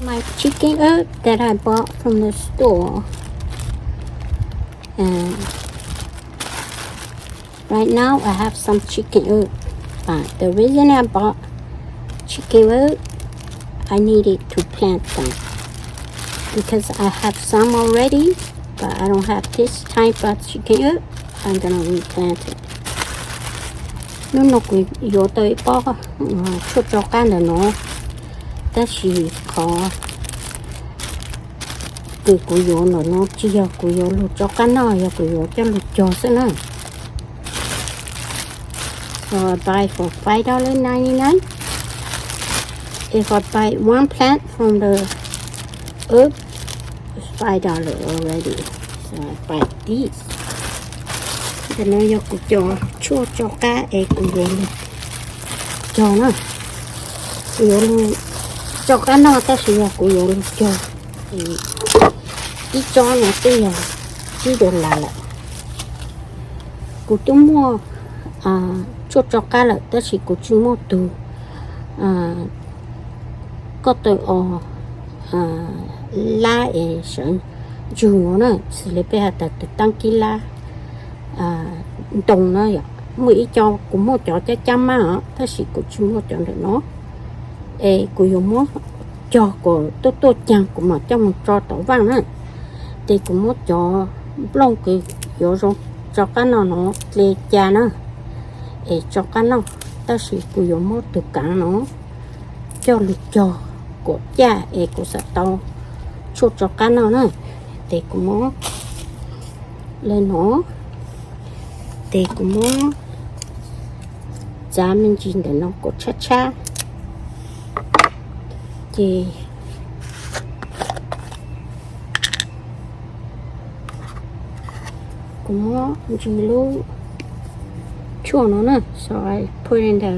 My chicken herbs that I bought from the store. And right now I have some chicken herbs. But the reason I bought chicken herbs, I needed to plant them because I have some already, but I don't have this type of chicken herbs. I'm gonna replant it. Hnub no kuv yuav tau ib pob tshuaj tsau qab ntawm no, tab sis qhov kws kuv yuav ntawm no tsis yog kuv yuav lug tsau qab noj, yog kuv yuav coj lug cog xwb na. So I buy for five dollar ninety nine. If I buy one plant from the herb, it's five dollar already. So I buy this. Ntawm no yog kuv cov tshuaj tsau qab es kuv yuav lug cog na. Kuv yuav lug tsau qab noj tab sis yog kuv yuav lug cog. Ib tsob no twb yog tsib dollar lawm. Kuv twb muaj tshuaj tsau qab lawm tab sis kuv tsis muaj tug koj taw os lab es sawv ntsug no na, xws li peb has tas tus taab kib lab ntoo na yom. Muaj ib co kuv muaj cov cab cab mab os tab sis kuv tsis muaj cov ntawm no. Es kuv yuav muab cog kom tuaj tuaj caag kuv mam coj mus tso tom vaaj na. Ces kuv muab cov nplooj kws yuav zoo tsau qab noj no dle ca na, es tsau qab noj, tab sis kuv yuav muab tug kaav no coj lug cog kom caj es kuv xav tau tshuaj tsau qab noj na. Ces kuv muab le no, ces kuv muab txav me ntsis ntawm no kom tshab tshab, ces kuv muab ntsws lub tshuaj no na. So I put in the,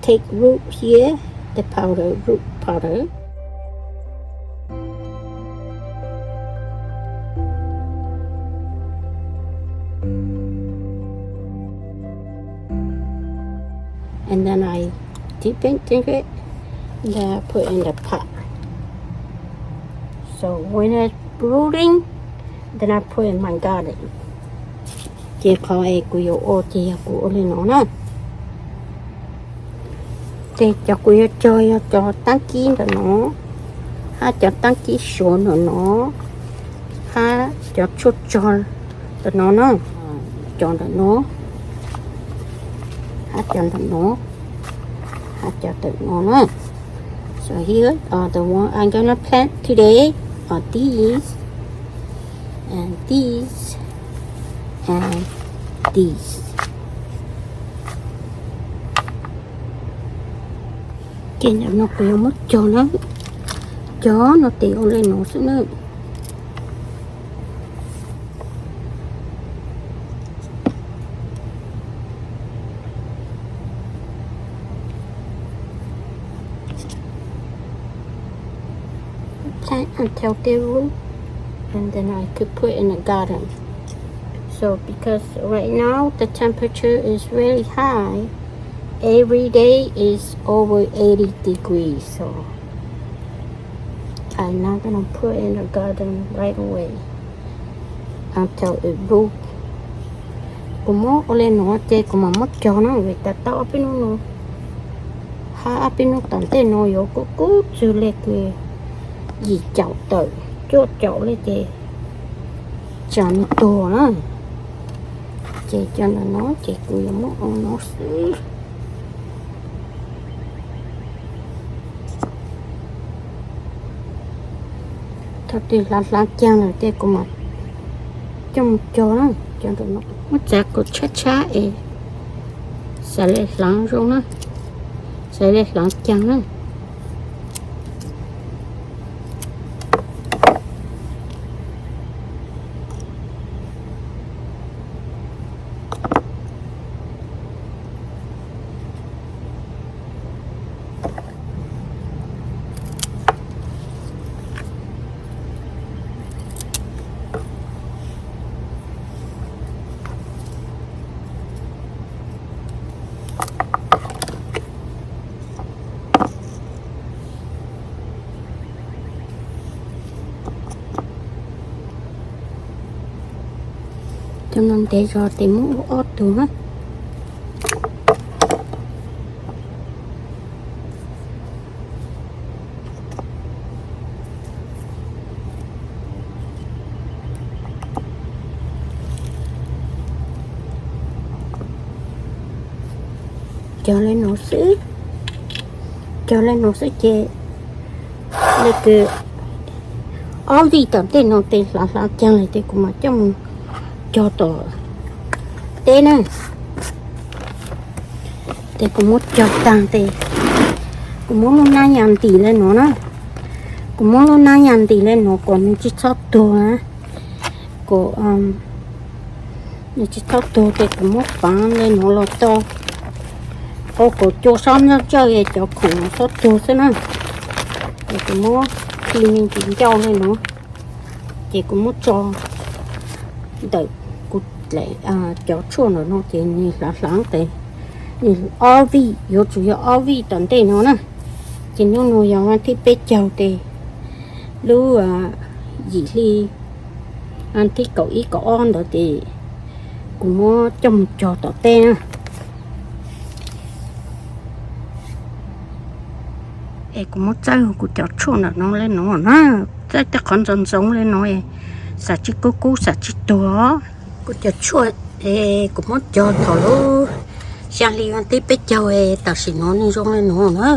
take root here, the powder, root powder. And then I dip it, dip it, and then I put in the pot. So when it's brewing, then I put in my garlic. Ces qhov es kuv yuav ua ces yog kuv ua li no na. Ces cov kuv yuav cog yog cov taab kib ntawm no, hab cov taab kib suav ntawm no, hab cov tshuaj tsog ntawm no na, cov ntawm no, hab cov ntawm no, hab cov ntawm no na. So here are the one I'm gonna plant today are these, and these, and these. Ces ntawm no kuv yuav muab cog na, cog no ces ua li no xwb na. Plant until they root, and then I could put in the garden. So because right now the temperature is really high, every day is over eighty degrees, so I'm not gonna put in the garden right away until it bloom. Kuv muab ua li no ces kuv mam muab cog na, vim tas tau ob peb hnub no, hab ob peb hnub tom ntej no yuav kub kub txug le kws yim caum tawm cuaj caum le ces tsaam nws tuag na. Ces cov ntawm no ces kuv yuav muab ua no xwb. Thaum twg hlaav hlaav caag lawm ces kuv mam coj mus cog na. Cov ntawm no muab txav kom tshab tshab es xav le hlaav zoo na, xav le hlaav caag na. Cov no ntev zog ces muab ua ob tug na. Cog le nuav xwb, cog le nuav xwb ces le kws ob vij tom ntej no tes hlav hlav caag le tes kuv mam coj mus cog tom teb na. Tes kuv muab cog taag tes kuv muab lub nab ya ntim le nuav na. Kuv muab lub nab ya ntim le nuav kom nws tsi txhob tuag na. Kom nws tsi txhob tuag tes kuv muab paav le nuav los tau kaum cua sab ntsawj ntsawj cov khoom txhob tuag xwb na. Ces kuv muab ti me ntsis ncauj le nuav, ces kuv muab tso ntawm kuv cov tshuaj ntawm no ces nws hlav hlav tes nws ob vij, yuav tsum yog ob vij tom ntej no na. Ces nub nua yog thib peb caug tes lub yim hli thib kaum ib kaum ob ntawd ces kuv muab coj mus cog tom teb na. Es kuv muab txawb kuv cov tshuaj ntawm no le nuav na, txawb tej qhov ntxoov ntxoov le nuav, xam tsi kub kub xam tsi tuag. Kuv cov tshuaj es kuv muab cog thaum lub xyaa hli vas thib peb caug es tam sim no nws zoo le nuav na.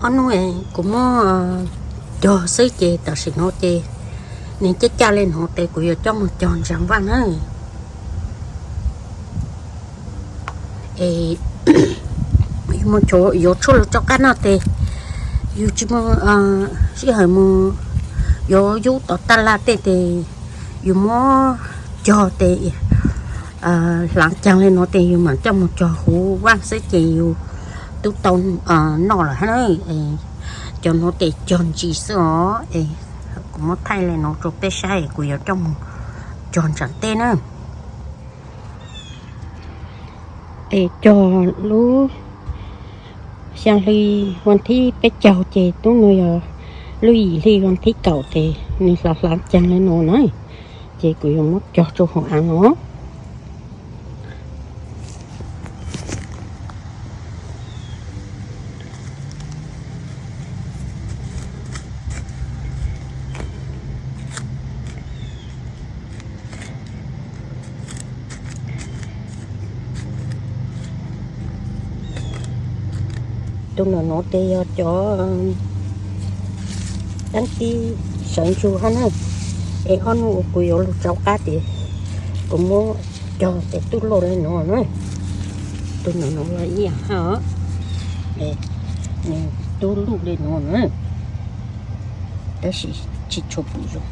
Ob nub kuv muab cog xwb ces tam sim no ces nws caj caj le nuav tes kuv yuav coj mus cog ntsaag vaaj na. Es yuav tshuaj lug rov qab noj tes yus tsi muaj sij hawm mus yuav yub tom taj laj tej tes yus muab cog tes hlaav caag le nuav tes yus mam coj mus cog huv vaaj xwb ces yus tub tau noj lawm hab. Cov nuav tes cog ntsis xwb os. Es kuv muab thaij le nuav rua peb saib es kuv yuav coj mus cog ntsaam teb na. Es cog lub xyaa hli vas thib peb caug ces tub nua yog lub yim hli vas thib kaum ces nws hlaav hlaav caag le nuav na. Ces kuv yuav muab cog rua huv av no. Tus nuav nuav tes yog cov daab tib sawv ntsug hab na. Es ob nub kuv yuav lug rov qab tes kuv muab cog tes tub luj le nuav na. Tus nuav nuav los ib yaam hab os. Nws tub luj le nuav na, tab sis tsi tshua pum zoo.